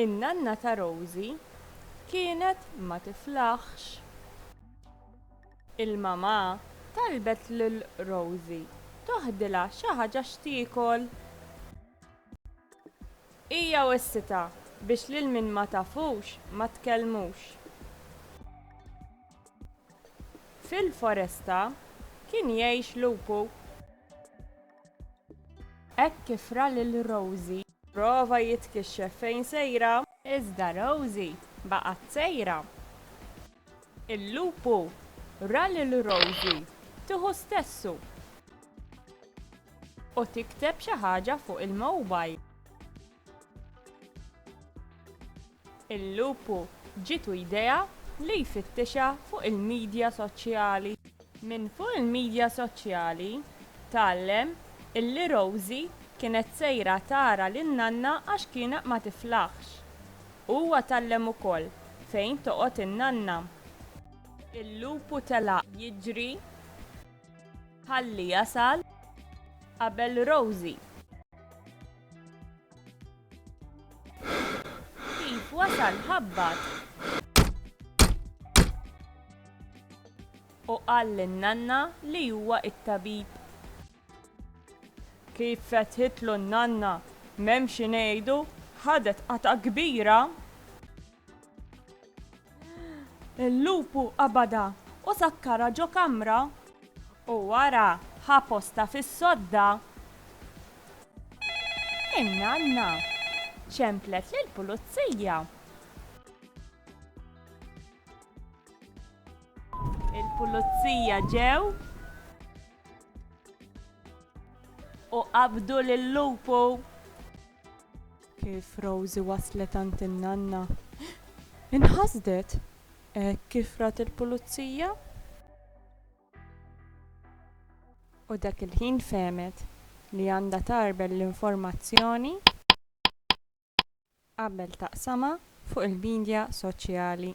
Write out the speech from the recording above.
In-nanna ta' Rosie kienet ma tiflaħx. Il-mamà talbet lil Rosie toħdilha xi ħaġa x'tiekol. Hija wissitha biex lil min ma tafux ma tkellmux. Fil-foresta kien jgħix lupu. Hekk kif ra lil Rosie prova jitkixxef fejn sejra. Iżda Rosie baqgħet sejra. Il-lupu ra lil Rosie tieħu stessu u tikteb xi ħaġa fuq il-mobile. Il-lupu ġietu idea li jfittixha fuq il-midja soċjali. Minn fuq il-midja soċjali tgħallem illi Rosie kienet sejra tara lin-nanna għax kienet ma tiflaħx. Huwa tgħallem ukoll fejn toqgħod in-nanna. Il-lupu telaq jiġri ħalli jasal qabel Rosie. Kif wasal ħabbat u qal lin-nanna li huwa t-tabib. Kif fetħitlu n-nanna, m'hemm xi ngħidu, ħadet qatgħa kbira. Il-lupu qabadha u sakkarha ġo kamra. U wara ħa postha fis-sodda. In-nanna ċemplet lill-pulizija. Il-pulizija ġew u qabdu lil-lupu. Kif Rosie waslet għand in-nanna, inħasdet hekk kif rat il-pulizija. U dak il-ħin fehmet li għandha tgħarbel l-informazzjoni qabel taqsamha fuq il-midja soċjali.